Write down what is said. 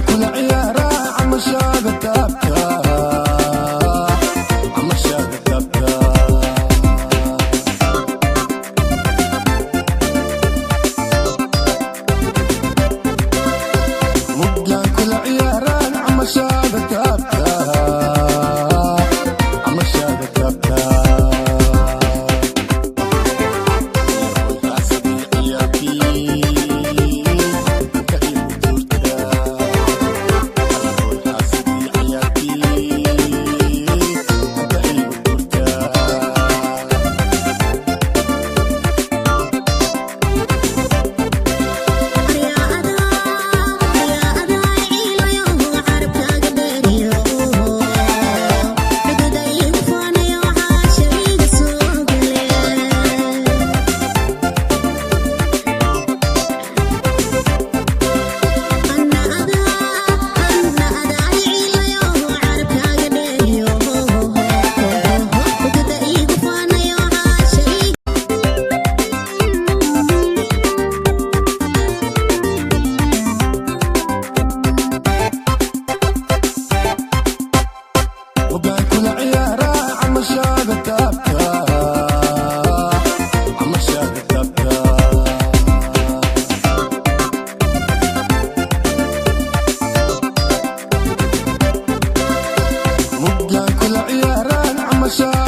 Kula ciyaaraa camashaada taabta, camashaada taabta. Muggaan kula ciyaaraan camashaada taabta, camashaada taabta. Xaasidii ciyaalkii ka igu tuurta, xaasidii ciyaalkii ka igu tuurta. Mugaan kula ciyaaraa camashaada taabta, camashaada taabta. Mugaan kula ciyaaraan camashaada